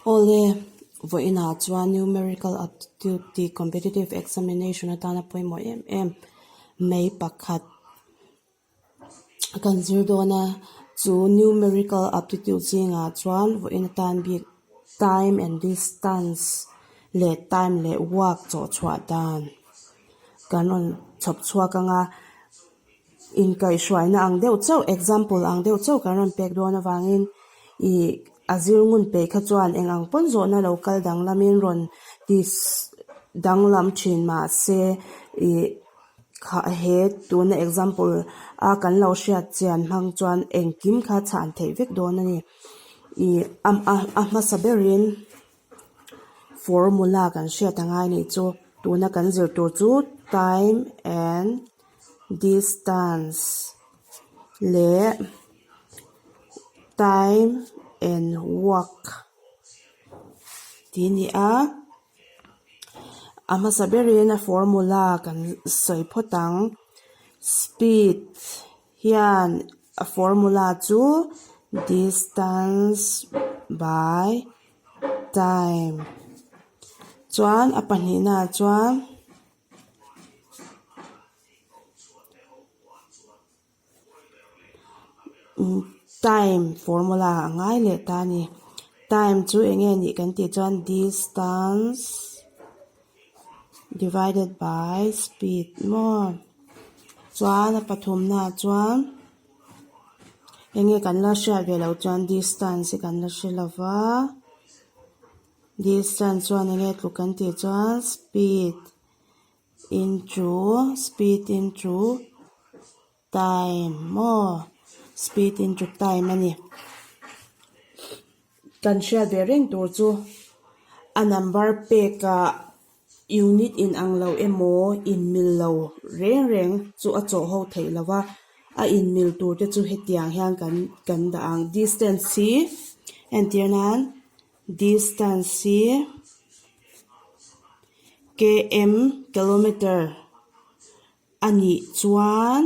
Awle, vawiinah chuan Numerical Aptitude tih Competitive Examination atana pawimawh em em mai pakhat kan zir dawn a. Chu Numerical Aptitude zingah chuan vawiin atan bik Time and Distance leh Time leh Work chawhchhuah dan kan rawn chhawp chhuak ang a. Inkaihhruaina ang deuh chauh, example ang deuh chauh kan rawn pek dawn avangin ih a zir ngun peih kha chuan eng ang pawn zawhna lo kal danglamin rawn ti danglam thin mahse ih kha he tuna example a kan lo hriat chian hmang chuan engkim kha chhan theih vek dawn a ni. Ih a a hmasa berin formula kan hriat angai nih chu tuna kan zir tur chu time and distance leh time and work tih a ni a a hmasa berin a formula kan sawi phawt ang speed hian a formula chu distance by time chuan a pahnihnaah chuan. Time formula a ngai leh ta a ni. Time chu eng nge nih kan tih chuan distance divided by speed maw chuan a pathumna ah chuan eng nge kan la hriat ve loh chuan distance hi kan la hre lo va distance chuan eng nge tluk kan tih chuan speed into speed into time maw speed into time a ni kan hriat ve reng tur chu a number pek ah unit in ang lo emaw in mil lo reng reng chu a chawh ho theih lo va a in mil tur te chu hetiang hian kan kan dah ang distance hi entir nan. Distance hi km, kilometer, a nih chuan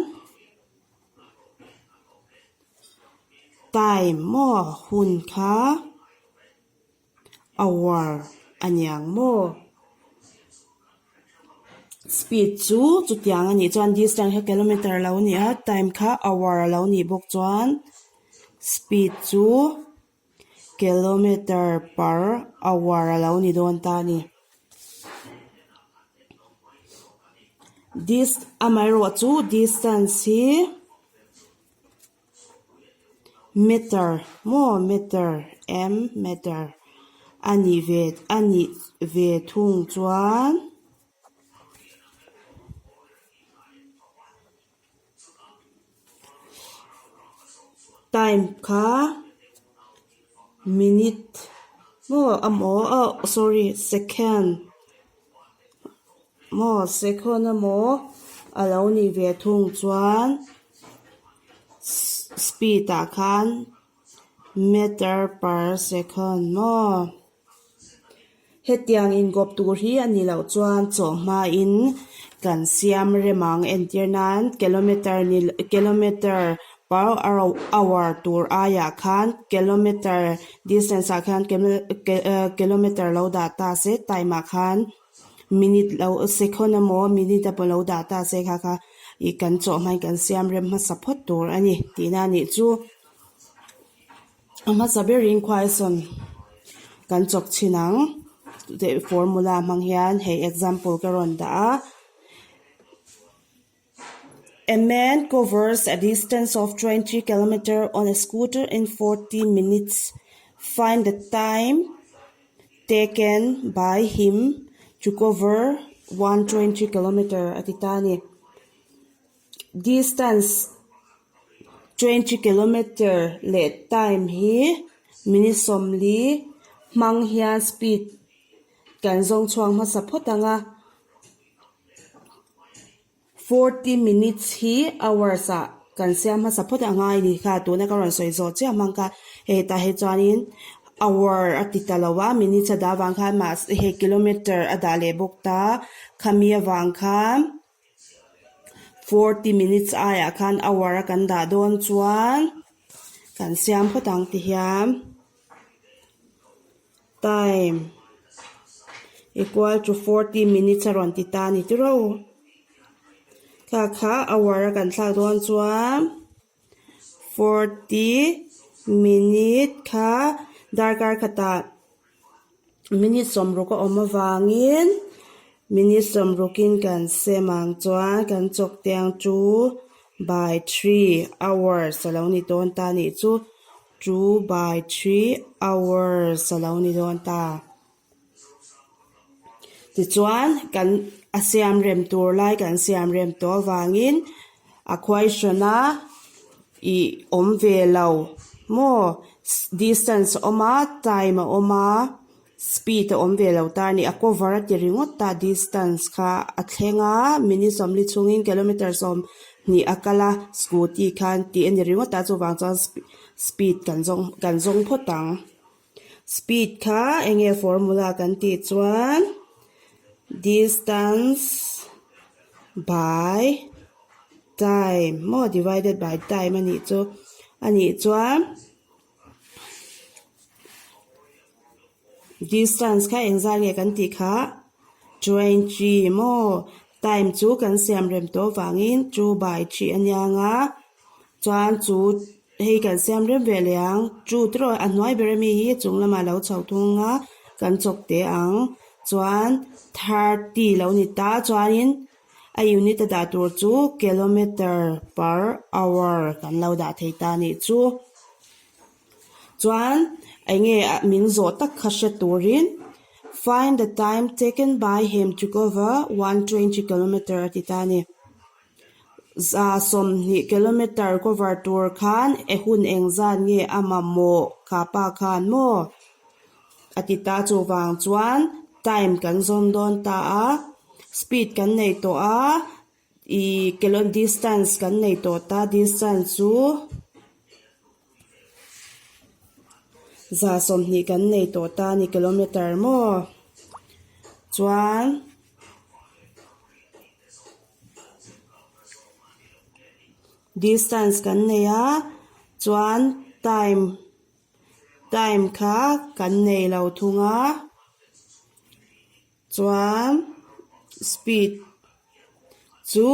time maw hun kha hour a niang maw? Speed chu chutiang a nih chuan distance kha kilometer a lo ni a, time kha hour a lo nih bawk chuan speed chu. Kilometer per hour a lo ni dawn ta a ni. Dis amaherawh chu distance hi meter maw meter m meter a nih ve a nih ve thung chuan. Time kha minute maw amaw oh sorry second maw second amaw a lo nih ve thung chuan speed ah khan meter per second maw. Hetiang inkawp tur hi a ni loh chuan chawhmain kan siam rem ang. Entir nan kilometer ni kilometer per hour tur aiah khan kilometer distance ah khan kilometer lo dah ta se time ah khan minute lo second emaw minute emaw lo dah ta se kha kha ih kan chawhmain kan siam rem hmasa phawt tur a ni tihna a nih chu. A hmasa berin question kan chawk chhin ang formula hmang hian hei example ka rawn dah a A man covers a distance of 20 kilometer on a scooter in 40 minutes find the time taken by him to cover 120 kilometer a ti ta a ni distance. 20 kilometer leh time hi minute 40 hmang hian speed kan zawng chhuak hmasa phawt ang a 40 minutes hi hours ah kan siam hmasa phawt ang a ni kha tuna ka rawn sawi zawh chiah hmang kha hei tah hi chuanin hour a ti ta lo a minutes a dah avang khan mahse hei kilometer a dah leh bawk ta khami avang khan. 40 minutes aiah khan hour a kan dah dawn chuan kan siam phawt ang ti hian. Time equal to 40 minutes a rawn ti ta a ni tiro. Kha kha hour a kan thlak dawn chuan 40 minute kha darkar khatah minute sawmruk a awm avangin minute sawmrukin kan sem ang chuan kan chawk te ang chu by three hours a lo ni dawn ta a nih chu. Two by 3 hours a lo ni dawn ta. Tichuan, kan a siam rem tur lai kan siam rem tawh avangin a question a ih awm ve lo maw? Distance a awm a, time a awm a, speed a awm ve lo ta a ni. A cover a ti ringawt ta distance kha a thleng a, minute sawmli chhungin kilometer 20 a kal a, scooty khan tih a ni ringawt a, chuvang chuan speed kan zawng kan zawng phawt ang. Speed kha eng nge formula kan tih chuan distance by time maw divided by time a nih chu a nih chuan. Distance kha engzah nge kan tih kha 20 maw time chu kan siam rem tawh vangin 2 by 3 a nia nga chuan chu hei kan siam rem ve leh ang 2 te erawh a hnuai ber ami hi chung lamah lo chho thung a kan chawk teh ang chuan 30 lo ni ta chuanin A unit a dah tur chu kilometer per hour kan lo dah thei ta a nih chu. Chuan eng nge min zawh tak kha hre turin Find the time taken by him to cover 120 kilometer a ti ta a ni. 20 kilometer cover tur khan e hun engzat nge a mamawh kha pa khan maw? A ti ta chuvang chuan time kan zawm dawn ta a, speed kan nei tawh a, ih kilo distance kan nei tawh ta, distance chu 20 kan nei tawh ta a ni kilometer maw chuan. Distance kan nei a chuan time. Time kha kan nei lo thung a, chuan speed chu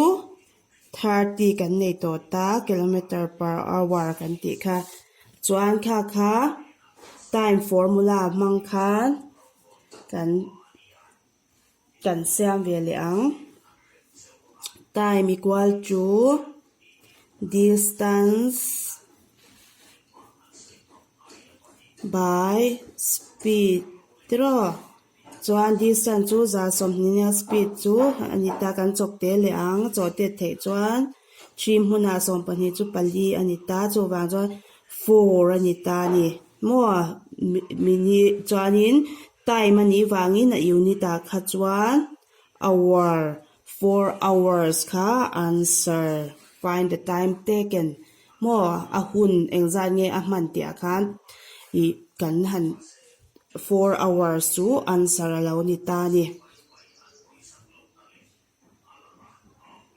30 kan nei tawh ta kilometer per hour kan tih kha, chuan kha kha time formula hmang khan kan kan siam ve leh ang. Time equal to distance by speed tiraw chuan distance chu 20 nia speed chu a ni ta kan chawk te leh ang chaw tet theih chuan 3 hmunah 12 chu pali a ni ta chuvang chuan four a ni ta a ni maw minute chuanin Time a nih vangin a unit ah kha chuan hour, 4 hours kha answer, find the time taken maw a hun engzat nge a hman tih ah khan ih kan han 4 hours chu answer a lo ni ta a ni.